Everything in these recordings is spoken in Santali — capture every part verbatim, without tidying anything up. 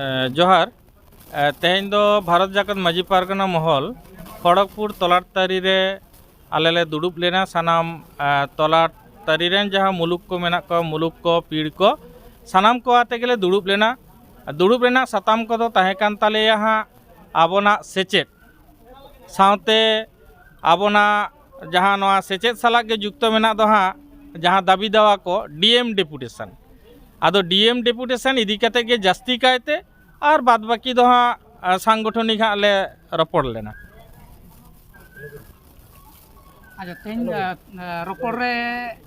ᱮ, ᱡᱚᱦᱟᱨ᱾ ᱮ, ᱛᱮᱦᱮᱧ ᱫᱚ ᱵᱷᱟᱨᱚᱛ ᱡᱟᱠᱟᱛ ᱢᱟᱹᱡᱷᱤ ᱯᱟᱨᱜᱟᱱᱟ ᱢᱚᱦᱚᱞ ᱠᱷᱚᱲᱚᱜᱽᱯᱩᱨ ᱛᱚᱞᱟᱴ ᱛᱟᱹᱨᱤ ᱨᱮ ᱟᱞᱮ ᱞᱮ ᱫᱩᱲᱩᱵ ᱞᱮᱱᱟ᱾ ᱥᱟᱱᱟᱢ, ᱮ, ᱛᱚᱞᱟᱴ ᱛᱟᱹᱨᱤ ᱨᱮᱱ ᱡᱟᱦᱟᱸ ᱢᱩᱞᱩᱠ ᱠᱚ ᱢᱮᱱᱟᱜ ᱠᱚᱣᱟ, ᱢᱩᱞᱩᱠ ᱠᱚ, ᱯᱤᱲ ᱠᱚ, ᱥᱟᱱᱟᱢ ᱠᱚ ᱟᱛᱮ ᱜᱮᱞᱮ ᱫᱩᱲᱩᱵ ᱞᱮᱱᱟ᱾ ᱫᱩᱲᱩᱵ ᱨᱮᱱᱟᱜ ᱥᱟᱛᱟᱢ ᱠᱚᱫᱚ ᱛᱟᱦᱮᱸ ᱠᱟᱱ ᱛᱟᱞᱮᱭᱟ ᱦᱟᱸᱜ ᱟᱵᱚᱱᱟᱜ ᱥᱮᱪᱮᱫ, ᱥᱟᱶᱛᱮ ᱟᱵᱚᱱᱟᱜ ᱡᱟᱦᱟᱸ ᱱᱚᱣᱟ ᱥᱮᱪᱮᱫ ᱥᱟᱞᱟᱜ ᱜᱮ ᱡᱩᱠᱛᱚ ᱢᱮᱱᱟᱜ ᱫᱚ ᱦᱟᱸᱜ ᱡᱟᱦᱟᱸ ᱫᱟᱹᱵᱤ ᱫᱟᱣᱟ ᱠᱚ, ᱰᱤ ᱮᱢ ᱰᱮᱯᱩᱴᱮᱥᱚᱱ᱾ ᱟᱫᱚ ᱰᱤ ᱮᱢ ᱰᱮᱯᱩᱴᱮᱥᱚᱱ ᱤᱫᱤ ᱠᱟᱛᱮ ᱜᱮ ᱡᱟᱹᱥᱛᱤ ᱠᱟᱭᱛᱮ, ᱟᱨ ᱵᱟᱫ ᱵᱟᱹᱠᱤ ᱫᱚ ᱦᱟᱸᱜ, ᱟ, ᱥᱟᱝᱜᱚᱴᱷᱚᱱᱤᱠ ᱦᱟᱸᱜ ᱞᱮ ᱨᱚᱯᱚᱲ ᱞᱮᱱᱟ᱾ ᱟᱪᱪᱷᱟ, ᱛᱮᱦᱮᱧ, ᱟ, ᱟ, ᱨᱚᱯᱚᱲ ᱨᱮ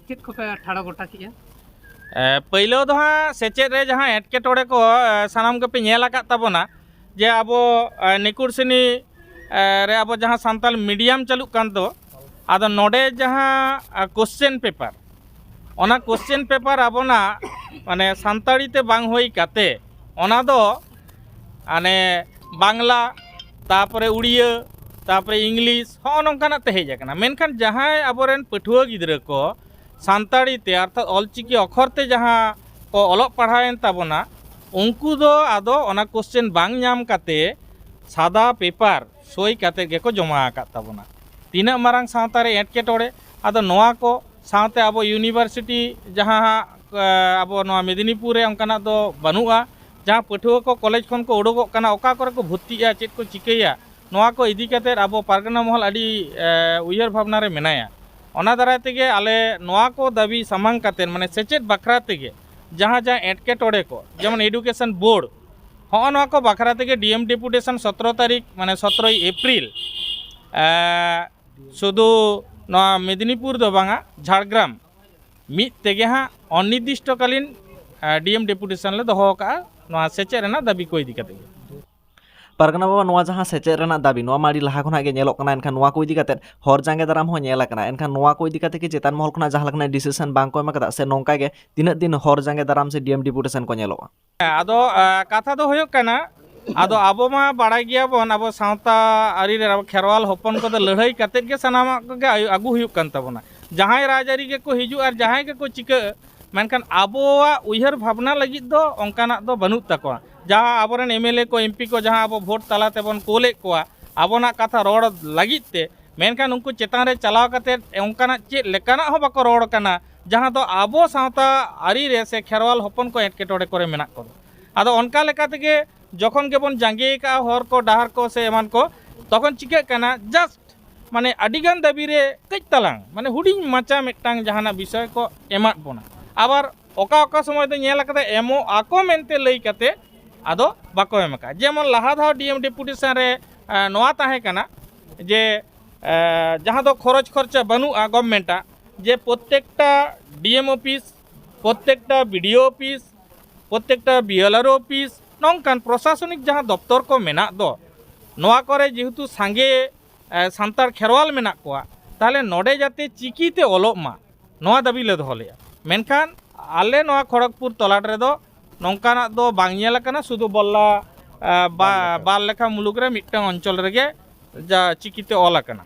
ᱪᱮᱫ ᱠᱚᱯᱮ ᱴᱷᱟᱲᱚ ᱜᱚᱴᱟ ᱠᱮᱜᱼᱟ? ᱮ, ᱯᱟᱹᱭᱞᱟᱹ ᱫᱚ ᱦᱟᱸᱜ ᱥᱮᱪᱮᱫ ᱨᱮ ᱡᱟᱦᱟᱸ ᱮᱴᱠᱮᱴᱚᱬᱮ ᱠᱚ, ᱮ, ᱥᱟᱱᱟᱢ ᱜᱮᱯᱮ ᱧᱮᱞ ᱟᱠᱟᱫ ᱛᱟᱵᱚᱱᱟ, ᱡᱮ ᱟᱵᱚ, ᱮ, ᱱᱤᱠᱩᱲ ᱥᱤᱱᱤ, ᱮ, ᱨᱮ ᱟᱵᱚ ᱡᱟᱦᱟᱸ ᱥᱟᱱᱛᱟᱲ ᱢᱤᱰᱤᱭᱟᱢ ᱪᱟᱹᱞᱩᱜ ᱠᱟᱱ ᱫᱚ, ᱟᱫᱚ ᱱᱚᱰᱮ ᱡᱟᱦᱟᱸ, ᱟ, ᱠᱚᱥᱪᱮᱱ ᱯᱮᱯᱟᱨ, ᱚᱱᱟ ᱠᱚᱥᱪᱮᱱ ᱯᱮᱯᱟᱨ ᱟᱵᱚᱱᱟᱜ ᱢᱟᱱᱮ ᱥᱟᱱᱛᱟᱲᱤ ᱛᱮ ᱵᱟᱝ ᱦᱩᱭ ᱠᱟᱛᱮ, ᱚᱱᱟ ᱫᱚ ᱢᱟᱱᱮ ᱵᱟᱝᱞᱟ, ᱛᱟᱯᱚᱨᱮ ᱩᱲᱤᱭᱟᱹ, ᱛᱟᱯᱚᱨᱮ ᱤᱝᱞᱤᱥ, ᱦᱚᱸᱜᱼᱚ ᱱᱚᱝᱠᱟᱱᱟᱜ ᱛᱮ ᱦᱮᱡ ᱟᱠᱟᱱᱟ᱾ ᱢᱮᱱᱠᱷᱟᱱ ᱡᱟᱦᱟᱸᱭ ᱟᱵᱚᱨᱮᱱ ᱯᱟᱹᱴᱷᱩᱣᱟᱹ ᱜᱤᱫᱽᱨᱟᱹ ᱠᱚ ᱥᱟᱱᱛᱟᱲᱤ ᱛᱮ, ᱚᱨᱛᱷᱟᱛ ᱚᱞᱪᱤᱠᱤ ᱚᱠᱷᱚᱨ ᱛᱮ ᱡᱟᱦᱟᱸ ᱠᱚ ᱚᱞᱚᱜ ᱯᱟᱲᱦᱟᱣᱮᱱ ᱛᱟᱵᱚᱱᱟ, ᱩᱱᱠᱩ ᱫᱚ ᱟᱫᱚ ᱚᱱᱟ ᱠᱚᱥᱪᱮᱱ ᱵᱟᱝ ᱧᱟᱢ ᱠᱟᱛᱮ ᱥᱟᱫᱟ ᱯᱮᱯᱟᱨ ᱥᱳᱭ ᱠᱟᱛᱮ ᱜᱮᱠᱚ ᱡᱚᱢᱟ ᱟᱠᱟᱫ ᱛᱟᱵᱚᱱᱟ᱾ ᱛᱤᱱᱟᱹᱜ ᱢᱟᱨᱟᱝ ᱥᱟᱶᱛᱟ ᱨᱮ ᱮᱴᱠᱮᱴᱚᱬᱮ, ᱟᱫᱚ ᱱᱚᱣᱟ ᱠᱚ ᱥᱟᱶᱛᱮ ᱟᱵᱚ ᱤᱭᱩᱱᱤᱵᱷᱟᱨᱥᱤᱴᱤ ᱡᱟᱦᱟᱸ ᱦᱟᱸᱜ, ᱮ, ᱟᱵᱚ ᱱᱚᱣᱟ ᱢᱮᱫᱤᱱᱤᱯᱩᱨ ᱨᱮ ᱚᱱᱠᱟᱱᱟᱜ ᱫᱚ ᱵᱟᱹᱱᱩᱜᱼᱟ, ᱡᱟᱦᱟᱸ ᱯᱟᱹᱴᱷᱩᱣᱟᱹ ᱠᱚ ᱠᱚᱞᱮᱡᱽ ᱠᱷᱚᱱ ᱠᱚ ᱩᱰᱩᱠᱚᱜ ᱠᱟᱱᱟ, ᱚᱠᱟ ᱠᱚᱨᱮ ᱠᱚ ᱵᱷᱚᱨᱛᱤᱜᱼᱟ, ᱪᱮᱫ ᱠᱚ ᱪᱤᱠᱟᱹᱭᱟ, ᱱᱚᱣᱟ ᱠᱚ ᱤᱫᱤ ᱠᱟᱛᱮᱫ ᱟᱵᱚ ᱯᱟᱨᱜᱟᱱᱟ ᱢᱚᱦᱚᱞ ᱟᱹᱰᱤ, ᱮ, ᱩᱭᱦᱟᱹᱨ ᱵᱷᱟᱵᱽᱱᱟ ᱨᱮ ᱢᱮᱱᱟᱭᱟ᱾ ᱚᱱᱟ ᱫᱟᱨᱟᱭ ᱛᱮᱜᱮ ᱟᱞᱮ ᱱᱚᱣᱟ ᱠᱚ ᱫᱟᱹᱵᱤ ᱥᱟᱢᱟᱝ ᱠᱟᱛᱮᱫ, ᱢᱟᱱᱮ ᱥᱮᱪᱮᱫ ᱵᱟᱠᱷᱨᱟ ᱛᱮᱜᱮ ᱡᱟᱦᱟᱸ ᱡᱟᱦᱟᱸ ᱮᱴᱠᱮᱴᱚᱬᱮ ᱠᱚ, ᱡᱮᱢᱚᱱ ᱮᱰᱩᱠᱮᱥᱚᱱ ᱵᱳᱨᱰ, ᱦᱚᱸᱜᱼᱚ ᱱᱚᱣᱟ ᱠᱚ ᱵᱟᱠᱷᱨᱟ ᱛᱮᱜᱮ ᱰᱤ ᱮᱢ ᱰᱮᱯᱩᱴᱮᱥᱚᱱ ᱥᱚᱛᱨᱚ ᱛᱟᱹᱨᱤᱠᱷ, ᱢᱟᱱᱮ ᱥᱚᱛᱨᱚᱭ ᱮᱯᱨᱤᱞ, ᱮ, ᱥᱩᱫᱷᱩ ᱱᱚᱣᱟ ᱢᱮᱫᱤᱱᱤᱯᱩᱨ ᱫᱚ ᱵᱟᱝᱟ, ᱡᱷᱟᱲᱜᱨᱟᱢ ᱢᱤᱫ ᱛᱮᱜᱮ ᱦᱟᱸᱜ ᱚᱱᱤᱨᱫᱤᱥᱴᱚᱠᱟᱞᱤᱱ, ᱮ, ᱰᱤ ᱮᱢ ᱰᱮᱯᱩᱴᱮᱥᱚᱱ ᱞᱮ ᱫᱚᱦᱚ ᱟᱠᱟᱫᱼᱟ ᱱᱚᱣᱟ ᱥᱮᱪᱮᱫ ᱨᱮᱱᱟᱜ ᱫᱟᱹᱵᱤ ᱠᱚ ᱤᱫᱤ ᱠᱟᱛᱮ ᱜᱮ᱾ ᱯᱟᱨᱜᱟᱱᱟ ᱵᱟᱵᱟ, ᱱᱚᱣᱟ ᱡᱟᱦᱟᱸ ᱥᱮᱪᱮᱫ ᱨᱮᱱᱟᱜ ᱫᱟᱹᱵᱤ, ᱱᱚᱣᱟ ᱢᱟ ᱟᱹᱰᱤ ᱞᱟᱦᱟ ᱠᱷᱚᱱᱟᱜ ᱜᱮ ᱧᱮᱞᱚᱜ ᱠᱟᱱᱟ, ᱮᱱᱠᱷᱟᱱ ᱱᱚᱣᱟ ᱠᱚ ᱤᱫᱤ ᱠᱟᱛᱮᱫ ᱦᱚᱨ ᱡᱟᱸᱜᱮ ᱫᱟᱨᱟᱢ ᱦᱚᱸ ᱧᱮᱞ ᱟᱠᱟᱱᱟ, ᱮᱱᱠᱷᱟᱱ ᱱᱚᱣᱟ ᱠᱚ ᱤᱫᱤ ᱠᱟᱛᱮᱫ ᱠᱤ ᱪᱮᱛᱟᱱ ᱢᱚᱦᱚᱞ ᱠᱷᱚᱱᱟᱜ ᱡᱟᱦᱟᱸ ᱞᱮᱠᱟᱱᱟᱜ ᱰᱤᱥᱤᱥᱚᱱ ᱵᱟᱝ ᱠᱚ ᱮᱢ ᱟᱠᱟᱫᱟ, ᱥᱮ ᱱᱚᱝᱠᱟ ᱜᱮ ᱛᱤᱱᱟᱹᱜ ᱫᱤᱱ ᱦᱚᱨ ᱡᱟᱸᱜᱮ ᱫᱟᱨᱟᱢ ᱥᱮ ᱰᱤ ᱮᱢ ᱰᱮᱯᱩᱴᱮᱥᱚᱱ ᱠᱚ ᱧᱮᱞᱚᱜᱼᱟ? ᱦᱮᱸ, ᱟᱫᱚ, ᱟ, ᱠᱟᱛᱷᱟ ᱫᱚ ᱦᱩᱭᱩᱜ ᱠᱟᱱᱟ, ᱟᱫᱚ ᱟᱵᱚ ᱢᱟ ᱵᱟᱲᱟᱭ ᱜᱮᱭᱟᱵᱚᱱ, ᱟᱵᱚ ᱥᱟᱶᱛᱟ ᱟᱹᱨᱤ ᱨᱮ ᱟᱵᱚ ᱠᱷᱮᱨᱣᱟᱞ ᱦᱚᱯᱚᱱ ᱠᱚᱫᱚ ᱞᱟᱹᱲᱦᱟᱹᱭ ᱠᱟᱛᱮᱫ ᱜᱮ ᱥᱟᱱᱟᱢᱟᱜ ᱠᱚᱜᱮ ᱟᱭᱩ-, ᱟᱹᱜᱩ ᱦᱩᱭᱩᱜ ᱠᱟᱱ ᱛᱟᱵᱚᱱᱟ᱾ ᱡᱟᱦᱟᱸᱭ ᱨᱟᱡᱽᱟᱹᱨᱤ ᱜᱮᱠᱚ ᱦᱤᱡᱩᱜ ᱟᱨ ᱡᱟᱦᱟᱸᱭ ᱜᱮᱠᱚ ᱪᱤᱠᱟᱹᱜ, ᱢᱮᱱᱠᱷᱟᱱ ᱟᱵᱚᱣᱟᱜ ᱩᱭᱦᱟᱹᱨ ᱵᱷᱟᱵᱽᱱᱟ ᱞᱟᱹᱜᱤᱫ ᱫᱚ ᱚᱱᱠᱟᱱᱟᱜ ᱫᱚ ᱵᱟᱹᱱᱩᱜ ᱛᱟᱠᱚᱣᱟ᱾ ᱡᱟᱦᱟᱸ ᱟᱵᱚᱨᱮᱱ ᱮᱢ ᱮᱞ ᱮ ᱠᱚ, ᱮᱢ ᱯᱤ ᱠᱚ, ᱡᱟᱦᱟᱸ ᱟᱵᱚ ᱵᱷᱳᱴ ᱛᱟᱞᱟ ᱛᱮᱵᱚᱱ ᱠᱳᱞᱮᱫ ᱠᱚᱣᱟ ᱟᱵᱚᱱᱟᱜ ᱠᱟᱛᱷᱟ ᱨᱚᱲ ᱞᱟᱹᱜᱤᱫ ᱛᱮ, ᱢᱮᱱᱠᱷᱟᱱ ᱩᱱᱠᱩ ᱪᱮᱛᱟᱱ ᱨᱮ ᱪᱟᱞᱟᱣ ᱠᱟᱛᱮ ᱚᱱᱠᱟᱱᱟᱜ ᱪᱮᱫ ᱞᱮᱠᱟᱱᱟᱜ ᱦᱚᱸ ᱵᱟᱠᱚ ᱨᱚᱲ ᱠᱟᱱᱟ, ᱡᱟᱦᱟᱸ ᱫᱚ ᱟᱵᱚ ᱥᱟᱶᱛᱟ ᱟᱹᱨᱤ ᱨᱮ ᱥᱮ ᱠᱷᱮᱨᱣᱟᱞ ᱦᱚᱯᱚᱱ ᱠᱚ ᱮᱴᱠᱮᱴᱚᱬᱮ ᱠᱚᱨᱮ ᱢᱮᱱᱟᱜ ᱠᱚᱫᱚ᱾ ᱟᱫᱚ ᱚᱱᱠᱟ ᱞᱮᱠᱟ ᱛᱮᱜᱮ ᱡᱚᱠᱷᱚᱱ ᱜᱮᱵᱚᱱ ᱡᱟᱸᱜᱮ ᱟᱠᱟᱜᱼᱟ ᱦᱚᱨ ᱠᱚ, ᱰᱟᱦᱟᱨ ᱠᱚ ᱥᱮ ᱮᱢᱟᱱ ᱠᱚ, ᱛᱚᱠᱷᱚᱱ ᱪᱤᱠᱟᱹᱜ ᱠᱟᱱᱟ, ᱡᱟᱥᱴ ᱢᱟᱱᱮ ᱟᱹᱰᱤᱜᱟᱱ ᱫᱟᱹᱵᱤ ᱨᱮ ᱠᱟᱹᱡ ᱛᱟᱞᱟᱝ, ᱢᱟᱱᱮ ᱦᱩᱰᱤᱧ ᱢᱟᱪᱟ ᱢᱤᱫᱴᱟᱝ ᱡᱟᱦᱟᱱᱟᱜ ᱵᱤᱥᱚᱭ ᱠᱚ ᱮᱢᱟᱫ ᱵᱚᱱᱟ᱾ ᱟᱵᱟᱨ ᱚᱠᱟ ᱚᱠᱟ ᱥᱚᱢᱚᱭ ᱫᱚ ᱧᱮᱞ ᱟᱠᱟᱫᱟ, ᱮᱢᱚᱜ ᱟᱠᱚ ᱢᱮᱱᱛᱮ ᱞᱟᱹᱭ ᱠᱟᱛᱮ ᱟᱫᱚ ᱵᱟᱠᱚ ᱮᱢ ᱟᱠᱟᱫᱼᱟ᱾ ᱡᱮᱢᱚᱱ ᱞᱟᱦᱟ ᱫᱷᱟᱣ ᱰᱤ ᱮᱢ ᱰᱮᱯᱩᱴᱮᱥᱚᱱ ᱨᱮ, ᱮ, ᱱᱚᱣᱟ ᱛᱟᱦᱮᱸ ᱠᱟᱱᱟ ᱡᱮ, ᱮ, ᱡᱟᱦᱟᱸ ᱫᱚ ᱠᱷᱚᱨᱚᱪ ᱠᱷᱚᱨᱪᱟ ᱵᱟᱹᱱᱩᱜᱼᱟ ᱜᱚᱵᱷᱢᱮᱱᱴᱟᱜ, ᱡᱮ ᱯᱨᱚᱛᱮᱠᱴᱟ ᱰᱤ ᱮᱢ ᱚᱯᱷᱤᱥ, ᱯᱨᱚᱛᱮᱠᱴᱟ ᱵᱤ ᱰᱤ ᱳ ᱚᱯᱷᱤᱥ, ᱯᱨᱚᱛᱮᱠᱴᱟ B L R O office, ᱱᱚᱝᱠᱟᱱ ᱯᱨᱚᱥᱟᱥᱚᱱᱤᱠ ᱡᱟᱦᱟᱸ ᱫᱚᱯᱛᱚᱨ ᱠᱚ ᱢᱮᱱᱟᱜ ᱫᱚ, ᱱᱚᱣᱟ ᱠᱚᱨᱮ ᱡᱮᱦᱮᱛᱩ ᱥᱟᱸᱜᱮ, ᱮ, ᱥᱟᱱᱛᱟᱲ ᱠᱷᱮᱨᱣᱟᱞ ᱢᱮᱱᱟᱜ ᱠᱚᱣᱟ, ᱛᱟᱦᱚᱞᱮ ᱱᱚᱰᱮ ᱡᱟᱛᱮ ᱪᱤᱠᱤᱛᱮ ᱚᱞᱚᱜ ᱢᱟ, ᱱᱚᱣᱟ ᱫᱟᱹᱵᱤ ᱞᱮ ᱫᱚᱦᱚ ᱞᱮᱫᱼᱟ᱾ ᱢᱮᱱᱠᱷᱟᱱ ᱟᱞᱮ ᱱᱚᱣᱟ ᱠᱷᱚᱲᱚᱜᱽᱯᱩᱨ ᱛᱚᱞᱟᱴ ᱨᱮᱫᱚ ᱱᱚᱝᱠᱟᱱᱟᱜ ᱫᱚ ᱵᱟᱝ ᱧᱮᱞ ᱟᱠᱟᱱᱟ, ᱥᱩᱫᱷᱩ ᱵᱚᱞᱞᱟ, ᱮ, ᱵᱟ-, ᱵᱟᱨ ᱞᱮᱠᱷᱟ᱾ ᱵᱟᱨ ᱞᱮᱠᱷᱟ ᱢᱩᱞᱩᱠ ᱨᱮ ᱢᱤᱫᱴᱟᱝ ᱚᱧᱪᱚᱞ ᱨᱮᱜᱮ ᱡᱟ ᱪᱤᱠᱤᱛᱮ ᱚᱞ ᱟᱠᱟᱱᱟ,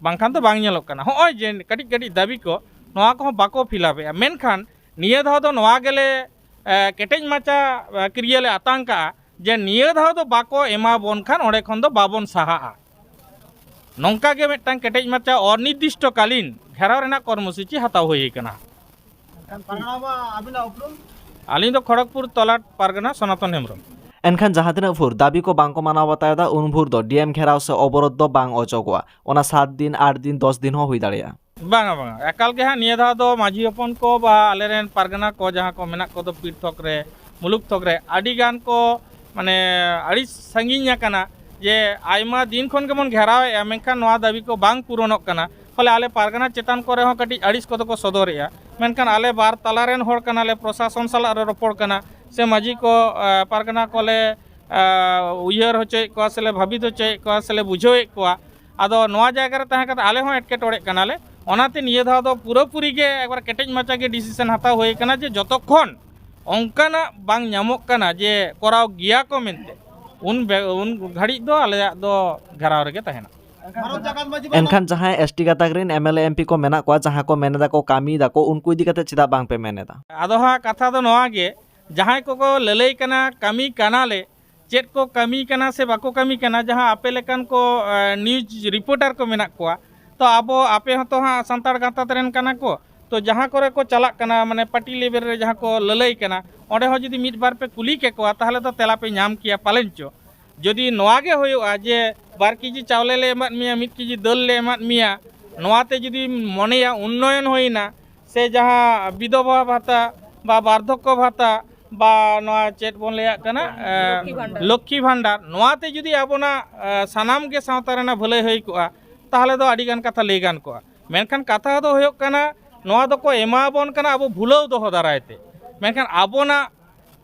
ᱵᱟᱝᱠᱷᱟᱱ ᱫᱚ ᱵᱟᱝ ᱧᱮᱞᱚᱜ ᱠᱟᱱᱟ᱾ ᱦᱚᱸᱜᱼᱚᱭ ᱡᱮ ᱠᱟᱹᱴᱤᱡ ᱠᱟᱹᱴᱤᱡ ᱫᱟᱹᱵᱤ ᱠᱚ, ᱱᱚᱣᱟ ᱠᱚᱦᱚᱸ ᱵᱟᱠᱚ ᱯᱷᱤᱞᱟᱯᱮᱜᱼᱟ᱾ ᱢᱮᱱᱠᱷᱟᱱ ᱱᱤᱭᱟᱹ ᱫᱷᱟᱣ ᱫᱚ ᱱᱚᱣᱟ ᱜᱮᱞᱮ, ᱮ, ᱠᱮᱴᱮᱡ ᱢᱟᱪᱟ, ᱮ, ᱠᱤᱨᱭᱟᱹ ᱞᱮ ᱟᱛᱟᱝ ᱠᱟᱜᱼᱟ ᱡᱮ ᱱᱤᱭᱟᱹ ᱫᱷᱟᱣ ᱫᱚ ᱵᱟᱠᱚ ᱮᱢᱟ ᱵᱚᱱ ᱠᱷᱟᱱ ᱚᱸᱰᱮ ᱠᱷᱚᱱ ᱫᱚ ᱵᱟᱵᱚᱱ ᱥᱟᱦᱟᱜᱼᱟ᱾ ᱱᱚᱝᱠᱟ ᱜᱮ ᱢᱤᱫᱴᱟᱝ ᱠᱮᱴᱮᱡ ᱢᱟᱪᱟ ᱚᱱᱤᱨᱫᱤᱥᱴᱚ ᱠᱟᱞᱤᱱ ᱜᱷᱮᱨᱟᱣ ᱨᱮᱱᱟᱜ ᱠᱚᱨᱢᱚᱥᱩᱪᱤ ᱦᱟᱛᱟᱣ ᱦᱩᱭ ᱟᱠᱟᱱᱟ᱾ ᱮᱱᱠᱷᱟᱱ ᱯᱟᱨᱜᱟᱱᱟ ᱵᱟᱵᱟ, ᱟᱹᱵᱤᱱᱟᱜ ᱩᱯᱨᱩᱢ? ᱟᱹᱞᱤᱧ ᱫᱚ ᱠᱷᱚᱲᱚᱜᱽᱯᱩᱨ ᱛᱚᱞᱟᱴ ᱯᱟᱨᱜᱟᱱᱟ ᱥᱚᱱᱟᱛᱚᱱ ᱦᱮᱢᱵᱨᱚᱢ᱾ ᱮᱱᱠᱷᱟᱱ ᱡᱟᱦᱟᱸ ᱛᱤᱱᱟᱹᱜ ᱵᱷᱳᱨ ᱫᱟᱹᱵᱤ ᱠᱚ ᱵᱟᱝ ᱠᱚ ᱢᱟᱱᱟᱣ ᱵᱟᱛᱟᱣ ᱮᱫᱟ, ᱩᱱ ᱵᱷᱳᱨ ᱫᱚ ᱰᱤ ᱮᱢ ᱜᱷᱮᱨᱟᱣ ᱥᱮ ᱚᱵᱚᱨᱳᱫᱷ ᱫᱚ ᱵᱟᱝ ᱚᱪᱚᱜᱚᱜᱼᱟ᱾ ᱚᱱᱟ ᱥᱟᱛ ᱫᱤᱱ, ᱟᱴ ᱫᱤᱱ, ᱫᱚᱥ ᱫᱤᱱ ᱦᱚᱸ ᱦᱩᱭ ᱫᱟᱲᱮᱭᱟᱜᱼᱟ᱾ ᱵᱟᱝᱟ, ᱵᱟᱝᱟ, ᱮᱠᱟᱞ ᱜᱮ ᱦᱟᱸᱜ ᱱᱤᱭᱟᱹ ᱫᱷᱟᱣ ᱫᱚ ᱢᱟᱹᱡᱷᱤ ᱦᱚᱯᱚᱱ ᱠᱚ ᱵᱟ ᱟᱞᱮᱨᱮᱱ ᱯᱟᱨᱜᱟᱱᱟ ᱠᱚ ᱡᱟᱦᱟᱸ ᱠᱚ ᱢᱮᱱᱟᱜ ᱠᱚᱫᱚ ᱯᱤᱲ ᱛᱷᱚᱠ ᱨᱮ, ᱢᱩᱞᱩᱠ ᱛᱷᱚᱠ ᱨᱮ, ᱟᱹᱰᱤ ᱜᱟᱱ ᱠᱚ ᱢᱟᱱᱮ ᱟᱹᱰᱤ ᱥᱟᱺᱜᱤᱧ ᱟᱠᱟᱱᱟ ᱡᱮ ᱟᱭᱢᱟ ᱫᱤᱱ ᱠᱷᱚᱱ ᱜᱮᱵᱚᱱ ᱜᱷᱮᱨᱟᱣᱮᱫᱼᱟ, ᱢᱮᱱᱠᱷᱟᱱ ᱱᱚᱣᱟ ᱫᱟᱹᱵᱤ ᱠᱚ ᱵᱟᱝ ᱯᱩᱨᱚᱱᱚᱜ ᱠᱟᱱᱟ᱾ ᱯᱷᱚᱞᱮ ᱟᱞᱮ ᱯᱟᱨᱜᱟᱱᱟ ᱪᱮᱛᱟᱱ ᱠᱚᱨᱮ ᱦᱚᱸ ᱠᱟᱹᱴᱤᱡ ᱟᱹᱲᱤᱥ ᱠᱚᱫᱚ ᱠᱚ ᱥᱚᱫᱚᱨᱮᱜᱼᱟ᱾ ᱢᱮᱱᱠᱷᱟᱱ ᱟᱞᱮ ᱵᱟᱨ ᱛᱟᱞᱟ ᱨᱮᱱ ᱦᱚᱲ ᱠᱟᱱᱟᱞᱮ, ᱯᱨᱚᱥᱟᱥᱚᱱ ᱥᱟᱞᱟᱜ ᱞᱮ ᱨᱚᱯᱚᱲ ᱠᱟᱱᱟ, ᱥᱮ ᱢᱟᱹᱡᱷᱤ ᱠᱚ, ᱮ, ᱯᱟᱨᱜᱟᱱᱟ ᱠᱚᱞᱮ, ᱮ, ᱩᱭᱦᱟᱹᱨ ᱦᱚᱪᱚᱭᱮᱫ ᱠᱚᱣᱟ, ᱥᱮᱞᱮ ᱵᱷᱟᱹᱵᱤᱛ ᱦᱚᱪᱚᱭᱮᱫ ᱠᱚᱣᱟ, ᱥᱮᱞᱮ ᱵᱩᱡᱷᱟᱹᱣᱮᱫ ᱠᱚᱣᱟ᱾ ᱟᱫᱚ ᱱᱚᱣᱟ ᱡᱟᱭᱜᱟ ᱨᱮ ᱛᱟᱦᱮᱸ ᱠᱟᱛᱮ ᱟᱞᱮ ᱦᱚᱸ ᱮᱴᱠᱮᱴᱚᱬᱮᱜ ᱠᱟᱱᱟᱞᱮ᱾ ᱚᱱᱟᱛᱮ ᱱᱤᱭᱟᱹ ᱫᱷᱟᱣ ᱫᱚ ᱯᱩᱨᱟᱹᱯᱩᱨᱤ ᱜᱮ ᱮᱠᱵᱟᱨ ᱠᱮᱴᱮᱡ ᱢᱟᱪᱟ ᱜᱮ ᱰᱤᱥᱤᱥᱚᱱ ᱦᱟᱛᱟᱣ ᱦᱩᱭ ᱟᱠᱟᱱᱟ ᱡᱮ ᱡᱚᱛᱚ ᱠᱷᱚᱱ ᱚᱱᱠᱟᱱᱟᱜ ᱵᱟᱝ ᱧᱟᱢᱚᱜ ᱠᱟᱱᱟ ᱡᱮ ᱠᱚᱨᱟᱣ ᱜᱮᱭᱟ ᱠᱚ ᱢᱮᱱᱛᱮ, ᱩᱱ ᱵᱮ-, ᱩᱱ ᱜᱷᱟᱹᱲᱤᱡ ᱫᱚ ᱟᱞᱮᱭᱟᱜ ᱫᱚ ᱜᱷᱮᱨᱟᱣ ᱨᱮᱜᱮ ᱛᱟᱦᱮᱱᱟ᱾ ᱮᱱᱠᱷᱟᱱ ᱡᱟᱦᱟᱸᱭ ᱮᱥ ᱴᱤ ᱜᱟᱛᱟᱠ ᱨᱮᱱ M L A M P ᱠᱚ ᱢᱮᱱᱟᱜ ᱠᱚᱣᱟ, ᱡᱟᱦᱟᱸ ᱠᱚ ᱢᱮᱱ ᱮᱫᱟ ᱠᱚ, ᱠᱟᱹᱢᱤᱭ ᱫᱟᱠᱚ, ᱩᱱᱠᱩ ᱤᱫᱤ ᱠᱟᱛᱮ ᱪᱮᱫᱟᱜ ᱵᱟᱝ ᱯᱮ ᱢᱮᱱ ᱮᱫᱟ? ᱟᱫᱚ ᱦᱟᱸᱜ ᱠᱟᱛᱷᱟ ᱫᱚ ᱱᱚᱣᱟ ᱜᱮ, ᱡᱟᱦᱟᱸᱭ ᱠᱚᱠᱚ ᱞᱟᱹᱞᱟᱹᱭ ᱠᱟᱱᱟ ᱠᱟᱹᱢᱤ ᱠᱟᱱᱟᱞᱮ, ᱪᱮᱫ ᱠᱚ ᱠᱟᱹᱢᱤ ᱠᱟᱱᱟ ᱥᱮ ᱵᱟᱠᱚ ᱠᱟᱹᱢᱤ ᱠᱟᱱᱟ, ᱡᱟᱦᱟᱸ ᱟᱯᱮ ᱞᱮᱠᱟᱱ ᱠᱚ, ᱮ, ᱱᱤᱭᱩᱡᱽ ᱨᱤᱯᱳᱨᱴᱟᱨ ᱠᱚ ᱢᱮᱱᱟᱜ ᱠᱚᱣᱟ, ᱛᱚ ᱟᱵᱚ, ᱟᱯᱮ ᱦᱚᱸᱛᱚ ᱦᱟᱸᱜ ᱥᱟᱱᱛᱟᱲ ᱜᱟᱶᱛᱟ ᱨᱮᱱ ᱠᱟᱱᱟ ᱠᱚ, ᱛᱚ ᱡᱟᱦᱟᱸ ᱠᱚᱨᱮ ᱠᱚ ᱪᱟᱞᱟᱜ ᱠᱟᱱᱟ, ᱢᱟᱱᱮ ᱯᱟᱨᱴᱤ ᱞᱮᱵᱮᱞ ᱨᱮ ᱡᱟᱦᱟᱸ ᱠᱚ ᱞᱟᱹᱞᱟᱹᱭ ᱠᱟᱱᱟ, ᱚᱸᱰᱮ ᱦᱚᱸ ᱡᱩᱫᱤ ᱢᱤᱫ ᱵᱟᱨ ᱯᱮ ᱠᱩᱞᱤ ᱠᱮᱠᱚᱣᱟ, ᱛᱟᱦᱚᱞᱮ ᱫᱚ ᱛᱮᱞᱟ ᱯᱮ ᱧᱟᱢ ᱠᱮᱭᱟ ᱯᱟᱞᱮᱱ ᱪᱚ᱾ ᱡᱩᱫᱤ ᱱᱚᱣᱟ ᱜᱮ ᱦᱩᱭᱩᱜᱼᱟ ᱡᱮ ᱵᱟᱨ ᱠᱮᱡᱤ ᱪᱟᱣᱞᱮ ᱞᱮ ᱮᱢᱟᱫ ᱢᱮᱭᱟ, ᱢᱤᱫ ᱠᱮᱡᱤ ᱫᱟᱹᱞ ᱞᱮ ᱮᱢᱟᱫ ᱢᱮᱭᱟ, ᱱᱚᱣᱟᱛᱮ ᱡᱩᱫᱤ ᱢᱚᱱᱮᱭᱟ ᱩᱱᱱᱚᱭᱚᱱ ᱦᱩᱭᱱᱟ, ᱥᱮ ᱡᱟᱦᱟᱸ ᱵᱤᱫᱷᱚᱵᱟ ᱵᱷᱟᱛᱟ ᱵᱟ ᱵᱟᱨᱫᱷᱚᱠᱠᱚ ᱵᱷᱟᱛᱟ ᱵᱟ ᱱᱚᱣᱟ ᱪᱮᱫ ᱵᱚᱱ ᱞᱟᱹᱭᱟᱜ ᱠᱟᱱᱟ, ᱮ, ᱞᱚᱠᱠᱷᱤ ᱵᱷᱟᱱᱰᱟᱨ᱾ ᱞᱚᱠᱠᱷᱤ ᱵᱷᱟᱱᱰᱟᱨ, ᱱᱚᱣᱟᱛᱮ ᱡᱩᱫᱤ ᱟᱵᱚᱱᱟᱜ, ᱮ, ᱥᱟᱱᱟᱢ ᱜᱮ ᱥᱟᱶᱛᱟ ᱨᱮᱱᱟᱜ ᱵᱷᱟᱹᱞᱟᱹᱭ ᱦᱩᱭ ᱠᱚᱜᱼᱟ, ᱛᱟᱦᱚᱞᱮ ᱫᱚ ᱟᱹᱰᱤ ᱜᱟᱱ ᱠᱟᱛᱷᱟ ᱞᱟᱹᱭ ᱜᱟᱱ ᱠᱚᱜᱼᱟ᱾ ᱢᱮᱱᱠᱷᱟᱱ ᱠᱟᱛᱷᱟ ᱫᱚ ᱦᱩᱭᱩᱜ ᱠᱟᱱᱟ, ᱱᱚᱣᱟ ᱫᱚᱠᱚ ᱮᱢᱟᱵᱚᱱ ᱠᱟᱱᱟ ᱟᱵᱚ ᱵᱷᱩᱞᱟᱹᱣ ᱫᱚᱦᱚ ᱫᱟᱨᱟᱭ ᱛᱮ, ᱢᱮᱱᱠᱷᱟᱱ ᱟᱵᱚᱱᱟᱜ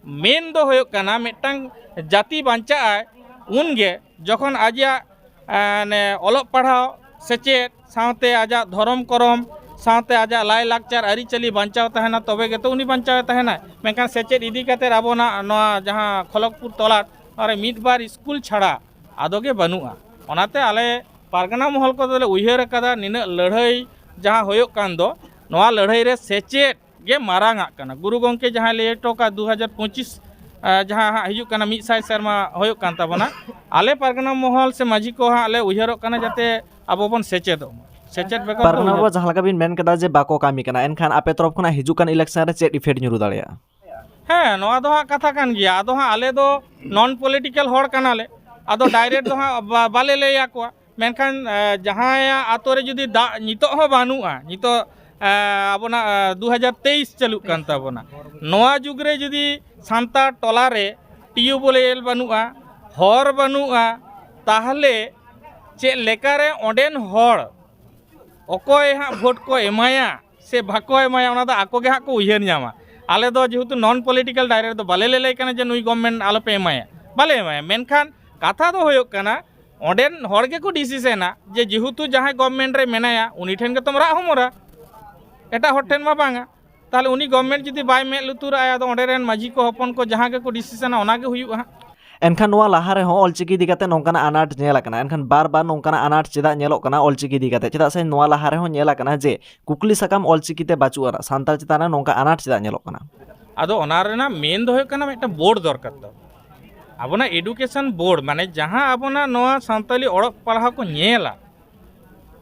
ᱢᱮᱱ ᱫᱚ ᱦᱩᱭᱩᱜ ᱠᱟᱱᱟ, ᱢᱤᱫᱴᱟᱝ ᱡᱟᱹᱛᱤ ᱵᱟᱧᱪᱟᱜᱼᱟᱭ ᱩᱱᱜᱮ ᱡᱚᱠᱷᱚᱱ ᱟᱡᱟᱜ, ᱮ, ᱚᱱᱮ ᱚᱞᱚᱜ ᱯᱟᱲᱦᱟᱣ, ᱥᱮᱪᱮᱫ ᱥᱟᱶᱛᱮ ᱟᱡᱟᱜ ᱫᱷᱚᱨᱚᱢ ᱠᱚᱨᱚᱢ ᱥᱟᱶᱛᱮ ᱟᱡᱟᱜ ᱞᱟᱭᱼᱞᱟᱠᱪᱟᱨ ᱟᱹᱨᱤᱪᱟᱹᱞᱤ ᱵᱟᱧᱪᱟᱣ ᱛᱟᱦᱮᱱᱟ, ᱛᱚᱵᱮ ᱜᱮᱛᱚ ᱩᱱᱤ ᱵᱟᱧᱪᱟᱣᱮ ᱛᱟᱦᱮᱱᱟᱭ᱾ ᱢᱮᱱᱠᱷᱟᱱ ᱥᱮᱪᱮᱫ ᱤᱫᱤ ᱠᱟᱛᱮ ᱟᱵᱚᱱᱟᱜ ᱱᱚᱣᱟ ᱡᱟᱦᱟᱸ ᱠᱷᱚᱞᱚᱠᱯᱩᱨ ᱛᱚᱞᱟᱴ, ᱱᱚᱣᱟ ᱨᱮ ᱢᱤᱫ ᱵᱟᱨ ᱥᱠᱩᱞ ᱪᱷᱟᱲᱟ ᱟᱫᱚ ᱜᱮ ᱵᱟᱹᱱᱩᱜᱼᱟ᱾ ᱚᱱᱟᱛᱮ ᱟᱞᱮ ᱯᱟᱨᱜᱟᱱᱟ ᱢᱚᱦᱚᱞ ᱠᱚᱫᱚᱞᱮ ᱩᱭᱦᱟᱹᱨ ᱟᱠᱟᱫᱟ, ᱱᱤᱱᱟᱹᱜ ᱞᱟᱹᱲᱦᱟᱹᱭ ᱡᱟᱦᱟᱸ ᱦᱩᱭᱩᱜ ᱠᱟᱱ ᱫᱚ, ᱱᱚᱣᱟ ᱞᱟᱹᱲᱦᱟᱹᱭ ᱨᱮ ᱥᱮᱪᱮᱫ ᱜᱮ ᱢᱟᱨᱟᱝ ᱟᱜ ᱠᱟᱱᱟ᱾ ᱜᱩᱨᱩ ᱜᱚᱢᱠᱮ ᱡᱟᱦᱟᱸᱭ ᱞᱟᱹᱭ ᱦᱚᱴᱚ ᱠᱟᱜ, ᱫᱩ ᱦᱟᱡᱟᱨ ᱯᱚᱸᱪᱤᱥ, ᱟ, ᱡᱟᱦᱟᱸ ᱦᱟᱸᱜ ᱦᱤᱡᱩᱜ ᱠᱟᱱᱟ, ᱢᱤᱫ ᱥᱟᱭ ᱥᱮᱨᱢᱟ ᱦᱩᱭᱩᱜ ᱠᱟᱱ ᱛᱟᱵᱚᱱᱟ, ᱟᱞᱮ ᱯᱟᱨᱜᱟᱱᱟ ᱢᱚᱦᱚᱞ ᱥᱮ ᱢᱟᱹᱡᱷᱤ ᱠᱚ ᱦᱟᱸᱜ ᱞᱮ ᱩᱭᱦᱟᱹᱨᱚᱜ ᱠᱟᱱᱟ ᱡᱟᱛᱮ ᱟᱵᱚ ᱵᱚᱱ ᱥᱮᱪᱮᱫᱚᱜ ᱢᱟ᱾ ᱥᱮᱪᱮᱫ ᱵᱮᱜᱚᱨ ᱫᱚ ᱯᱟᱨᱜᱟᱱᱟ ᱩᱭᱦᱟᱹᱨ ᱵᱟᱵᱩ, ᱡᱟᱦᱟᱸ ᱞᱮᱠᱟ ᱵᱤᱱ ᱢᱮᱱ ᱠᱮᱫᱟ ᱡᱮ ᱵᱟᱠᱚ ᱠᱟᱹᱢᱤ ᱠᱟᱱᱟ, ᱮᱱᱠᱷᱟᱱ ᱟᱯᱮ ᱛᱚᱨᱚᱯ ᱠᱷᱚᱱᱟᱜ ᱦᱤᱡᱩᱜ ᱠᱟᱱ election ᱨᱮ ᱪᱮᱫ effect ᱧᱩᱨᱩ ᱫᱟᱲᱮᱭᱟᱜᱼᱟ? ᱦᱮᱸ, ᱱᱚᱣᱟ ᱫᱚ ᱦᱟᱸᱜ ᱠᱟᱛᱷᱟ ᱠᱟᱱ ᱜᱮᱭᱟ᱾ ᱟᱫᱚ ᱦᱟᱸᱜ ᱟᱞᱮ ᱫᱚ non political ᱦᱚᱲ ᱠᱟᱱᱟᱞᱮ, ᱟᱫᱚ direct ᱫᱚ ᱦᱟᱸᱜ ᱵᱟ-, ᱵᱟᱞᱮ ᱞᱟᱹᱭ ᱟᱠᱚᱣᱟ᱾ ᱢᱮᱱᱠᱷᱟᱱ, ᱮ, ᱡᱟᱦᱟᱸᱭᱟᱜ ᱟᱛᱳ ᱨᱮ ᱡᱩᱫᱤ ᱫᱟᱜ ᱱᱤᱛᱚᱜ ᱦᱚᱸ ᱵᱟᱹᱱᱩᱜᱼᱟ, ᱱᱤᱛᱚᱜ, ᱮ, ᱟᱵᱚᱱᱟᱜ, ᱮ, ᱫᱩ ᱦᱟᱡᱟᱨ ᱛᱮᱭᱤᱥ ᱪᱟᱹᱞᱩᱜ ᱠᱟᱱ ᱛᱟᱵᱚᱱᱟ, ᱱᱚᱣᱟ ᱡᱩᱜᱽ ᱨᱮ ᱡᱩᱫᱤ ᱥᱟᱱᱛᱟᱲ ᱴᱚᱞᱟ ᱨᱮ ᱴᱤᱭᱩᱵᱚᱭᱮᱞ ᱵᱟᱹᱱᱩᱜᱼᱟ, ᱦᱚᱨ ᱵᱟᱹᱱᱩᱜᱼᱟ, ᱛᱟᱦᱚᱞᱮ ᱪᱮᱫ ᱞᱮᱠᱟᱨᱮ ᱚᱸᱰᱮᱱ ᱦᱚᱲ ᱚᱠᱚᱭ ᱦᱟᱸᱜ ᱵᱷᱳᱴ ᱠᱚ ᱮᱢᱟᱭᱟ ᱥᱮ ᱵᱟᱠᱚ ᱮᱢᱟᱭᱟ, ᱚᱱᱟ ᱫᱚ ᱟᱠᱚ ᱜᱮ ᱦᱟᱸᱜ ᱠᱚ ᱩᱭᱦᱟᱹᱨ ᱧᱟᱢᱟ᱾ ᱟᱞᱮ ᱫᱚ ᱡᱮᱦᱮᱛᱩ non political direct ᱫᱚ ᱵᱟᱞᱮ ᱞᱟᱹᱞᱟᱹᱭ ᱠᱟᱱᱟ ᱡᱮ ᱱᱩᱭ government ᱟᱞᱚᱯᱮ ᱮᱢᱟᱭᱟ, ᱵᱟᱞᱮ ᱮᱢᱟᱭᱟ᱾ ᱢᱮᱱᱠᱷᱟᱱ ᱠᱟᱛᱷᱟ ᱫᱚ ᱦᱩᱭᱩᱜ ᱠᱟᱱᱟ, ᱚᱸᱰᱮᱱ ᱦᱚᱲ ᱜᱮᱠᱚ decisionᱟ ᱡᱮ ᱡᱮᱦᱮᱛᱩ ᱡᱟᱦᱟᱸᱭ government ᱨᱮ ᱢᱮᱱᱟᱭᱟ, ᱩᱱᱤ ᱴᱷᱮᱱ ᱜᱮᱛᱚᱢ ᱨᱟᱜ ᱦᱚᱢᱚᱨᱟ, ᱮᱴᱟᱜ ᱦᱚᱲ ᱴᱷᱮᱱ ᱢᱟ ᱵᱟᱝᱟ᱾ ᱛᱟᱦᱚᱞᱮ ᱩᱱᱤ government ᱡᱩᱫᱤ ᱵᱟᱭ ᱢᱮᱫ ᱞᱩᱛᱩᱨᱟᱜᱼᱟ, ᱟᱫᱚ ᱚᱸᱰᱮ ᱨᱮᱱ ᱢᱟᱹᱡᱷᱤ ᱠᱚ ᱦᱚᱯᱚᱱ ᱠᱚ ᱡᱟᱦᱟᱸ ᱜᱮᱠᱚ decisionᱟ, ᱚᱱᱟ ᱜᱮ ᱦᱩᱭᱩᱜᱼᱟ ᱦᱟᱸᱜ᱾ ᱮᱱᱠᱷᱟᱱ ᱱᱚᱣᱟ ᱞᱟᱦᱟ ᱨᱮᱦᱚᱸ ᱚᱞᱪᱤᱠᱤ ᱤᱫᱤ ᱠᱟᱛᱮ ᱱᱚᱝᱠᱟᱱᱟᱜ ᱟᱱᱟᱴ ᱧᱮᱞ ᱟᱠᱟᱱᱟ᱾ ᱮᱱᱠᱷᱟᱱ ᱵᱟᱨ ᱵᱟᱨ ᱱᱚᱝᱠᱟᱱᱟᱜ ᱟᱱᱟᱴ ᱪᱮᱫᱟᱜ ᱧᱮᱞᱚᱜ ᱠᱟᱱᱟ ᱚᱞᱪᱤᱠᱤ ᱤᱫᱤ ᱠᱟᱛᱮ? ᱪᱮᱫᱟᱜ ᱥᱮ ᱱᱚᱣᱟ ᱞᱟᱦᱟ ᱨᱮᱦᱚᱸ ᱧᱮᱞ ᱟᱠᱟᱱᱟ ᱡᱮ ᱠᱩᱠᱞᱤ ᱥᱟᱠᱟᱢ ᱚᱞᱪᱤᱠᱤ ᱛᱮ ᱵᱟᱹᱪᱩᱜ ᱟᱱᱟ, ᱥᱟᱱᱛᱟᱲ ᱪᱮᱛᱟᱱ ᱨᱮ ᱱᱚᱝᱠᱟ ᱟᱱᱟᱴ ᱪᱮᱫᱟᱜ ᱧᱮᱞᱚᱜ ᱠᱟᱱᱟ? ᱟᱫᱚ ᱚᱱᱟ ᱨᱮᱱᱟᱜ ᱢᱮᱱ ᱫᱚ ᱦᱩᱭᱩᱜ ᱠᱟᱱᱟ ᱢᱤᱫᱴᱟᱝ ᱵᱳᱨᱰ ᱫᱚᱨᱠᱟᱨ ᱛᱟᱵᱚᱱ᱾ ᱟᱵᱚᱱᱟᱜ ᱮᱰᱩᱠᱮᱥᱚᱱ ᱵᱳᱨᱰ, ᱢᱟᱱᱮ ᱡᱟᱦᱟᱸ ᱟᱵᱚᱱᱟᱜ ᱱᱚᱣᱟ ᱥᱟᱱᱛᱟᱞᱤ ᱚᱞᱚᱜ ᱯᱟᱲᱦᱟᱣ ᱠᱚ ᱧᱮᱞᱟ,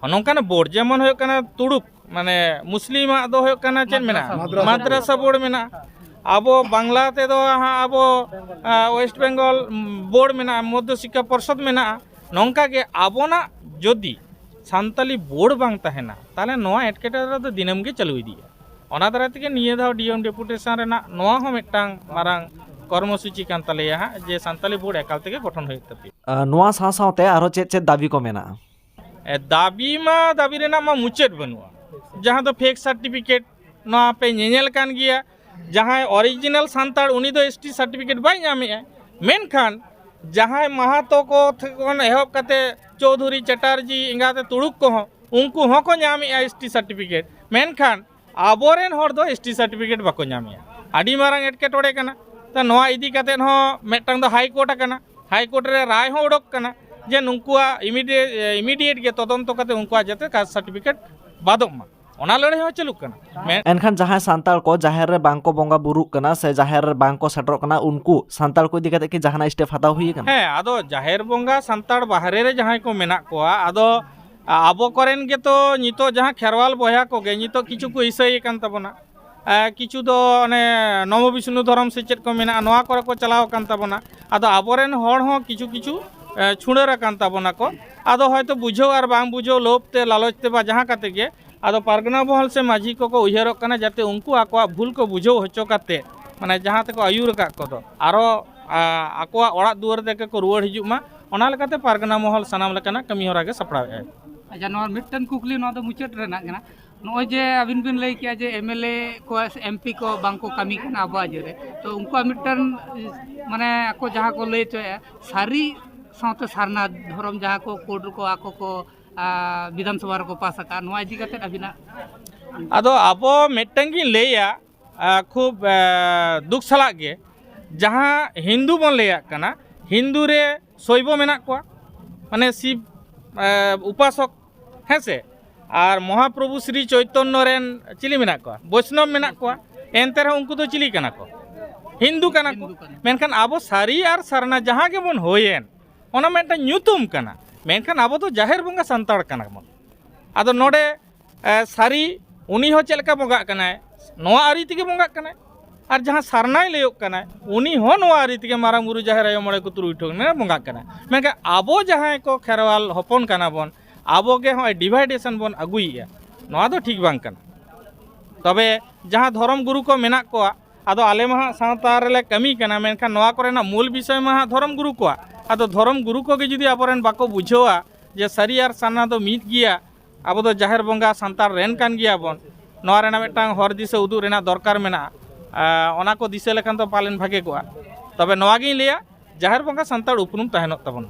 ᱱᱚᱝᱠᱟᱱᱟᱜ ᱵᱳᱨᱰ, ᱡᱮᱢᱚᱱ ᱦᱩᱭᱩᱜ ᱠᱟᱱᱟ ᱛᱩᱲᱩᱠ, ᱢᱟᱱᱮ ᱢᱩᱥᱞᱤᱢᱟᱜ ᱫᱚ ᱦᱩᱭᱩᱜ ᱠᱟᱱᱟ ᱪᱮᱫ ᱢᱮᱱᱟᱜᱼᱟ? ᱢᱟᱫᱽᱨᱟᱥᱟ ᱵᱳᱨᱰ ᱢᱮᱱᱟᱜᱼᱟ᱾ ᱟᱵᱚ ᱵᱟᱝᱞᱟ ᱛᱮᱫᱚ ᱦᱟᱸᱜ ᱟᱵᱚ ᱳᱭᱮᱥᱴ ᱵᱮᱝᱜᱚᱞ ᱵᱳᱨᱰ ᱢᱮᱱᱟᱜᱼᱟ, ᱢᱚᱫᱽᱫᱷᱚ ᱥᱤᱠᱠᱷᱟ ᱯᱚᱨᱥᱚᱫᱽ ᱢᱮᱱᱟᱜᱼᱟ᱾ ᱱᱚᱝᱠᱟ ᱜᱮ ᱟᱵᱚᱱᱟᱜ ᱡᱩᱫᱤ ᱥᱟᱱᱛᱟᱞᱤ ᱵᱳᱨᱰ ᱵᱟᱝ ᱛᱟᱦᱮᱱᱟ, ᱛᱟᱦᱚᱞᱮ ᱱᱚᱣᱟ ᱮᱴᱠᱮᱴᱚᱬᱮ ᱫᱚ ᱫᱤᱱᱟᱹᱢ ᱜᱮ ᱪᱟᱹᱞᱩ ᱤᱫᱤᱜᱼᱟ᱾ ᱚᱱᱟ ᱫᱟᱨᱟᱭ ᱛᱮᱜᱮ ᱱᱤᱭᱟᱹ ᱫᱷᱟᱣ ᱰᱤ ᱮᱢ ᱰᱮᱯᱩᱴᱮᱥᱚᱱ ᱨᱮᱱᱟᱜ ᱱᱚᱣᱟ ᱦᱚᱸ ᱢᱤᱫᱴᱟᱝ ᱢᱟᱨᱟᱝ ᱠᱚᱨᱢᱚᱥᱩᱪᱤ ᱠᱟᱱ ᱛᱟᱞᱮᱭᱟ ᱦᱟᱸᱜ, ᱡᱮ ᱥᱟᱱᱛᱟᱞᱤ ᱵᱳᱨᱰ ᱮᱠᱟᱞ ᱛᱮᱜᱮ ᱜᱚᱴᱷᱚᱱ ᱦᱩᱭᱩᱜ ᱛᱟᱯᱮᱭᱟ᱾ ᱟᱨ ᱱᱚᱣᱟ ᱥᱟᱶ ᱥᱟᱶᱛᱮ ᱟᱨᱦᱚᱸ ᱪᱮᱫ ᱪᱮᱫ ᱫᱟᱹᱵᱤ ᱠᱚ ᱢᱮᱱᱟᱜᱼᱟ? ᱮ, ᱫᱟᱹᱵᱤ ᱢᱟ, ᱫᱟᱹᱵᱤ ᱨᱮᱱᱟᱜ ᱢᱟ ᱢᱩᱪᱟᱹᱫ ᱵᱟᱹᱱᱩᱜᱼᱟ᱾ ᱡᱟᱦᱟᱸ ᱫᱚ ᱯᱷᱮᱠ ᱥᱟᱨᱴᱤᱯᱷᱤᱠᱮᱴ, ᱱᱚᱣᱟ ᱯᱮ ᱧᱮᱧᱮᱞ ᱠᱟᱱ ᱜᱮᱭᱟ᱾ ᱡᱟᱦᱟᱸᱭ ᱚᱨᱤᱡᱤᱱᱟᱞ ᱥᱟᱱᱛᱟᱲ, ᱩᱱᱤ ᱫᱚ ᱮᱥ ᱴᱤ ᱥᱟᱨᱴᱤᱯᱷᱤᱠᱮᱴ ᱵᱟᱭ ᱧᱟᱢᱮᱜᱼᱟ᱾ ᱢᱮᱱᱠᱷᱟᱱ ᱡᱟᱦᱟᱸᱭ ᱢᱟᱦᱟᱛᱚ ᱠᱚ ᱠᱷᱚᱱ ᱮᱦᱚᱵ ᱠᱟᱛᱮ ᱪᱳᱣᱫᱷᱩᱨᱤ, ᱪᱮᱴᱟᱨᱡᱤ, ᱮᱸᱜᱟᱛᱮ ᱛᱩᱲᱩᱠ ᱠᱚᱦᱚᱸ, ᱩᱱᱠᱩ ᱦᱚᱸᱠᱚ ᱧᱟᱢᱮᱜᱼᱟ ᱮᱥ ᱴᱤ ᱥᱟᱨᱴᱤᱯᱷᱤᱠᱮᱴ᱾ ᱢᱮᱱᱠᱷᱟᱱ ᱟᱵᱚᱨᱮᱱ ᱦᱚᱲ ᱫᱚ ᱮᱥ ᱴᱤ ᱥᱟᱨᱴᱤᱯᱷᱤᱠᱮᱴ ᱵᱟᱠᱚ ᱧᱟᱢᱮᱜᱼᱟ᱾ ᱟᱹᱰᱤ ᱢᱟᱨᱟᱝ ᱮᱴᱠᱮᱴᱚᱬᱮ ᱠᱟᱱᱟ᱾ ᱛᱚ, ᱱᱚᱣᱟ ᱤᱫᱤ ᱠᱟᱛᱮ ᱦᱚᱸ ᱢᱤᱫᱴᱟᱝ ᱫᱚ ᱦᱟᱭ ᱠᱳᱨᱴ ᱟᱠᱟᱱᱟ, ᱦᱟᱭ ᱠᱳᱨᱴ ᱨᱮ ᱨᱟᱭ ᱦᱚᱸ ᱩᱰᱩᱠ ᱠᱟᱱᱟ ᱡᱮ ᱱᱩᱠᱩᱣᱟᱜ ᱤᱢᱤᱰᱤᱭᱮᱴ, ᱤᱢᱤᱰᱤᱭᱮᱴ ᱜᱮ ᱛᱚᱫᱚᱱᱛᱚ ᱠᱟᱛᱮ ᱩᱱᱠᱩᱣᱟᱜ ᱡᱟᱛᱮ ᱠᱟᱥᱴ ᱥᱟᱨᱴᱤᱯᱷᱤᱠᱮᱴ ᱵᱟᱫᱚᱜ ᱢᱟ, ᱚᱱᱟ ᱞᱟᱹᱲᱦᱟᱹᱭ ᱦᱚᱸ ᱪᱟᱹᱞᱩᱜ ᱠᱟᱱᱟ᱾ ᱢᱮᱱ- ᱮᱱᱠᱷᱟᱱ ᱡᱟᱦᱟᱸᱭ ᱥᱟᱱᱛᱟᱲ ᱠᱚ ᱡᱟᱦᱮᱨ ᱨᱮ ᱵᱟᱝ ᱠᱚ ᱵᱚᱸᱜᱟ ᱵᱩᱨᱩᱜ ᱠᱟᱱᱟ ᱥᱮ ᱡᱟᱦᱮᱨ ᱨᱮ ᱵᱟᱝ ᱠᱚ ᱥᱮᱴᱮᱨᱚᱜ ᱠᱟᱱᱟ, ᱩᱱᱠᱩ ᱥᱟᱱᱛᱟᱲ ᱠᱚ ᱤᱫᱤ ᱠᱟᱛᱮ ᱠᱤ ᱡᱟᱦᱟᱱᱟᱜ ᱥᱴᱮᱯ ᱦᱟᱛᱟᱣ ᱦᱩᱭ ᱟᱠᱟᱱᱟ? ᱦᱮᱸ, ᱟᱫᱚ ᱡᱟᱦᱮᱨ ᱵᱚᱸᱜᱟ ᱥᱟᱱᱛᱟᱲ ᱵᱟᱦᱨᱮ ᱨᱮ ᱡᱟᱦᱟᱸᱭ ᱠᱚ ᱢᱮᱱᱟᱜ ᱠᱚᱣᱟ, ᱟᱫᱚ ᱟᱵᱚ ᱠᱚᱨᱮᱱ ᱜᱮᱛᱚ ᱱᱤᱛᱚᱜ ᱡᱟᱦᱟᱸ ᱠᱷᱮᱨᱣᱟᱞ ᱵᱚᱭᱦᱟ ᱠᱚᱜᱮ ᱱᱤᱛᱚᱜ ᱠᱤᱪᱷᱩ ᱠᱚ ᱤᱥᱟᱹᱭ ᱟᱠᱟᱱ ᱛᱟᱵᱚᱱᱟ᱾ ᱮ, ᱠᱤᱪᱷᱩ ᱫᱚ ᱚᱱᱮ ᱱᱚᱵᱚ ᱵᱤᱥᱱᱩ ᱫᱷᱚᱨᱚᱢ ᱥᱮ ᱪᱮᱫ ᱠᱚ ᱢᱮᱱᱟᱜᱼᱟ, ᱱᱚᱣᱟ ᱠᱚᱨᱮ ᱠᱚ ᱪᱟᱞᱟᱣ ᱟᱠᱟᱱ ᱛᱟᱵᱚᱱᱟ᱾ ᱟᱫᱚ ᱟᱵᱚᱨᱮᱱ ᱦᱚᱲ ᱦᱚᱸ ᱠᱤᱪᱷᱩ ᱠᱤᱪᱷᱩ, ᱮ, ᱪᱷᱩᱰᱟᱹᱨ ᱟᱠᱟᱱ ᱛᱟᱵᱚᱱᱟ ᱠᱚ᱾ ᱟᱫᱚ ᱦᱚᱭᱛᱚ ᱵᱩᱡᱷᱟᱹᱣ ᱟᱨ ᱵᱟᱝ ᱵᱩᱡᱷᱟᱹᱣ, ᱞᱳᱵᱷ ᱛᱮ, ᱞᱟᱞᱚᱪ ᱛᱮ, ᱵᱟ ᱡᱟᱦᱟᱸ ᱠᱟᱛᱮ ᱜᱮ, ᱟᱫᱚ ᱯᱟᱨᱜᱟᱱᱟ ᱢᱚᱦᱚᱞ ᱥᱮ ᱢᱟᱹᱡᱷᱤ ᱠᱚᱠᱚ ᱩᱭᱦᱟᱹᱨᱚᱜ ᱠᱟᱱᱟ ᱡᱟᱛᱮ ᱩᱱᱠᱩ ᱟᱠᱚᱣᱟᱜ ᱵᱷᱩᱞ ᱠᱚ ᱵᱩᱡᱷᱟᱹᱣ ᱦᱚᱪᱚ ᱠᱟᱛᱮ, ᱢᱟᱱᱮ ᱡᱟᱦᱟᱸ ᱛᱮᱠᱚ ᱟᱹᱭᱩᱨ ᱟᱠᱟᱫ ᱠᱚᱫᱚ, ᱟᱨᱚ, ᱟ, ᱟᱠᱚᱣᱟᱜ ᱚᱲᱟᱜ ᱫᱩᱣᱟᱹᱨ ᱛᱮᱜᱮ ᱠᱚ ᱨᱩᱣᱟᱹᱲ ᱦᱤᱡᱩᱜ ᱢᱟ, ᱚᱱᱟ ᱞᱮᱠᱟᱛᱮ ᱯᱟᱨᱜᱟᱱᱟ ᱢᱚᱦᱚᱞ ᱥᱟᱱᱟᱢ ᱞᱮᱠᱟᱱᱟᱜ ᱠᱟᱹᱢᱤ ᱦᱚᱨᱟ ᱜᱮ ᱥᱟᱯᱲᱟᱣᱮᱫᱼᱟᱭ᱾ ᱟᱪᱪᱷᱟ, ᱱᱚᱣᱟ ᱢᱤᱫᱴᱮᱱ ᱠᱩᱠᱞᱤ, ᱱᱚᱣᱟ ᱫᱚ ᱢᱩᱪᱟᱹᱫ ᱨᱮᱱᱟᱜ ᱠᱟᱱᱟ᱾ ᱱᱚᱜᱼᱚᱭ ᱡᱮ ᱟᱹᱵᱤᱱ ᱵᱤᱱ ᱞᱟᱹᱭ ᱠᱮᱜᱼᱟ ᱡᱮ ᱮᱢ ᱮᱞ ᱮ ᱠᱚ ᱥᱮ ᱮᱢ ᱯᱤ ᱠᱚ ᱵᱟᱝ ᱠᱚ ᱠᱟᱹᱢᱤ ᱠᱟᱱᱟ ᱟᱵᱚᱣᱟᱜ ᱤᱭᱟᱹ ᱨᱮ, ᱛᱚ ᱩᱱᱠᱩᱣᱟᱜ ᱢᱤᱫᱴᱮᱱ, ᱢᱟᱱᱮ, ᱟᱠᱚ ᱡᱟᱦᱟᱸ ᱠᱚ ᱞᱟᱹᱭ ᱦᱚᱪᱚᱭᱮᱫᱼᱟ, ᱥᱟᱹᱨᱤ ᱥᱟᱶᱛᱮ ᱥᱟᱨᱱᱟ ᱫᱷᱚᱨᱚᱢ ᱡᱟᱦᱟᱸ ᱠᱚ ᱠᱳᱰ ᱨᱮᱠᱚ ᱟᱠᱚ ᱠᱚ, ᱟ, ᱵᱤᱫᱷᱟᱱ ᱥᱚᱵᱷᱟ ᱨᱮᱠᱚ ᱯᱟᱥ ᱟᱠᱟᱫᱼᱟ, ᱱᱚᱣᱟ ᱤᱫᱤ ᱠᱟᱛᱮᱫ ᱟᱹᱵᱤᱱᱟᱜ? ᱟᱫᱚ ᱟᱵᱚ ᱢᱤᱫᱴᱟᱝ ᱜᱤᱧ ᱞᱟᱹᱭᱟ, ᱟ, ᱠᱷᱩᱵ, ᱟ, ᱫᱩᱠ ᱥᱟᱞᱟᱜ ᱜᱮ, ᱡᱟᱦᱟᱸ ᱦᱤᱱᱫᱩ ᱵᱚᱱ ᱞᱟᱹᱭᱟᱜ ᱠᱟᱱᱟ, ᱦᱤᱱᱫᱩ ᱨᱮ ᱥᱚᱭᱵᱚ ᱢᱮᱱᱟᱜ ᱠᱚᱣᱟ, ᱢᱟᱱᱮ ᱥᱤᱵ ᱩᱯᱟᱥᱚᱠ, ᱦᱮᱸ ᱥᱮ? ᱟᱨ ᱢᱚᱦᱟᱯᱨᱚᱵᱷᱩ ᱥᱨᱤ ᱪᱳᱭᱛᱚᱱᱱᱚ ᱨᱮᱱ ᱪᱤᱞᱤ ᱢᱮᱱᱟᱜ ᱠᱚᱣᱟ? ᱵᱳᱭᱥᱱᱚᱵᱽ ᱢᱮᱱᱟᱜ ᱠᱚᱣᱟ᱾ ᱮᱱᱛᱮ ᱨᱮᱦᱚᱸ ᱩᱱᱠᱩ ᱫᱚ ᱪᱤᱞᱤ ᱠᱟᱱᱟ ᱠᱚ? ᱦᱤᱱᱫᱩ ᱠᱟᱱᱟ ᱠᱚ᱾ ᱢᱮᱱᱠᱷᱟᱱ ᱟᱵᱚ ᱥᱟᱹᱨᱤ ᱟᱨ ᱥᱟᱨᱱᱟ ᱡᱟᱦᱟᱸ ᱜᱮᱵᱚᱱ ᱦᱩᱭᱮᱱ, ᱚᱱᱟ ᱢᱤᱫᱴᱟᱝ ᱧᱩᱛᱩᱢ ᱠᱟᱱᱟ, ᱢᱮᱱᱠᱷᱟᱱ ᱟᱵᱚ ᱫᱚ ᱡᱟᱦᱮᱨ ᱵᱚᱸᱜᱟ ᱥᱟᱱᱛᱟᱲ ᱠᱟᱱᱟ ᱵᱚᱱ᱾ ᱟᱫᱚ ᱱᱚᱰᱮ ᱥᱟᱹᱨᱤ, ᱩᱱᱤ ᱦᱚᱸ ᱪᱮᱫ ᱞᱮᱠᱟ ᱵᱚᱸᱜᱟᱜ ᱠᱟᱱᱟᱭ, ᱱᱚᱣᱟ ᱟᱹᱨᱤ ᱛᱮᱜᱮ ᱵᱚᱸᱜᱟᱜ ᱠᱟᱱᱟᱭ᱾ ᱟᱨ ᱡᱟᱦᱟᱸ ᱥᱟᱨᱱᱟᱭ ᱞᱟᱹᱭᱚᱜ ᱠᱟᱱᱟᱭ, ᱩᱱᱤ ᱦᱚᱸ ᱱᱚᱣᱟ ᱟᱹᱨᱤ ᱛᱮᱜᱮ ᱢᱟᱨᱟᱝ ᱵᱩᱨᱩ, ᱡᱟᱦᱮᱨ ᱟᱭᱳ, ᱢᱚᱬᱮ ᱠᱚ ᱛᱩᱨᱩᱭ ᱴᱷᱮᱱ ᱵᱚᱸᱜᱟᱜ ᱠᱟᱱᱟᱭ᱾ ᱢᱮᱱᱠᱷᱟᱱ ᱟᱵᱚ ᱡᱟᱦᱟᱸᱭ ᱠᱚ ᱠᱷᱮᱨᱣᱟᱞ ᱦᱚᱯᱚᱱ ᱠᱟᱱᱟ ᱵᱚᱱ, ᱟᱵᱚ ᱜᱮ ᱦᱚᱸᱜᱼᱚᱭ ᱰᱤᱵᱷᱟᱭᱰᱮᱥᱚᱱ ᱵᱚᱱ ᱟᱹᱜᱩᱭᱮᱫᱼᱟ᱾ ᱱᱚᱣᱟ ᱫᱚ ᱴᱷᱤᱠ ᱵᱟᱝ ᱠᱟᱱᱟ᱾ ᱛᱚᱵᱮ ᱡᱟᱦᱟᱸ ᱫᱷᱚᱨᱚᱢ ᱜᱩᱨᱩ ᱠᱚ ᱢᱮᱱᱟᱜ ᱠᱚᱣᱟ, ᱟᱫᱚ ᱟᱞᱮ ᱢᱟ ᱦᱟᱸᱜ ᱥᱟᱶᱛᱟ ᱨᱮᱞᱮ ᱠᱟᱹᱢᱤ ᱠᱟᱱᱟ, ᱢᱮᱱᱠᱷᱟᱱ ᱱᱚᱣᱟ ᱠᱚᱨᱮᱱᱟᱜ ᱢᱩᱞ ᱵᱤᱥᱚᱭ ᱢᱟ ᱦᱟᱸᱜ ᱫᱷᱚᱨᱚᱢ ᱜᱩᱨᱩ ᱠᱚᱣᱟᱜ᱾ ᱟᱫᱚ ᱫᱷᱚᱨᱚᱢ ᱜᱩᱨᱩ ᱠᱚᱜᱮ ᱡᱩᱫᱤ ᱟᱵᱚᱨᱮᱱ ᱵᱟᱠᱚ ᱵᱩᱡᱷᱟᱹᱣᱟ ᱡᱮ ᱥᱟᱹᱨᱤ ᱟᱨ ᱥᱟᱨᱱᱟ ᱫᱚ ᱢᱤᱫ ᱜᱮᱭᱟ, ᱟᱵᱚ ᱫᱚ ᱡᱟᱦᱮᱨ ᱵᱚᱸᱜᱟ ᱥᱟᱱᱛᱟᱲ ᱨᱮᱱ ᱠᱟᱱ ᱜᱮᱭᱟ ᱵᱚᱱ, ᱱᱚᱣᱟ ᱨᱮᱱᱟᱜ ᱢᱤᱫᱴᱟᱝ ᱦᱚᱨ ᱫᱤᱥᱟᱹ ᱩᱫᱩᱜ ᱨᱮᱱᱟᱜ ᱫᱚᱨᱠᱟᱨ ᱢᱮᱱᱟᱜᱼᱟ᱾ ᱟᱨ ᱚᱱᱟ ᱠᱚ ᱫᱤᱥᱟᱹ ᱞᱮᱠᱷᱟᱱ ᱫᱚ ᱯᱟᱞᱮᱱ ᱵᱷᱟᱜᱮ ᱠᱚᱜᱼᱟ᱾ ᱛᱚᱵᱮ ᱱᱚᱣᱟ ᱜᱤᱧ ᱞᱟᱹᱭᱟ, ᱡᱟᱦᱮᱨ ᱵᱚᱸᱜᱟ ᱥᱟᱱᱛᱟᱲ ᱩᱯᱨᱩᱢ ᱛᱟᱦᱮᱱᱚᱜ ᱛᱟᱵᱚᱱᱟ᱾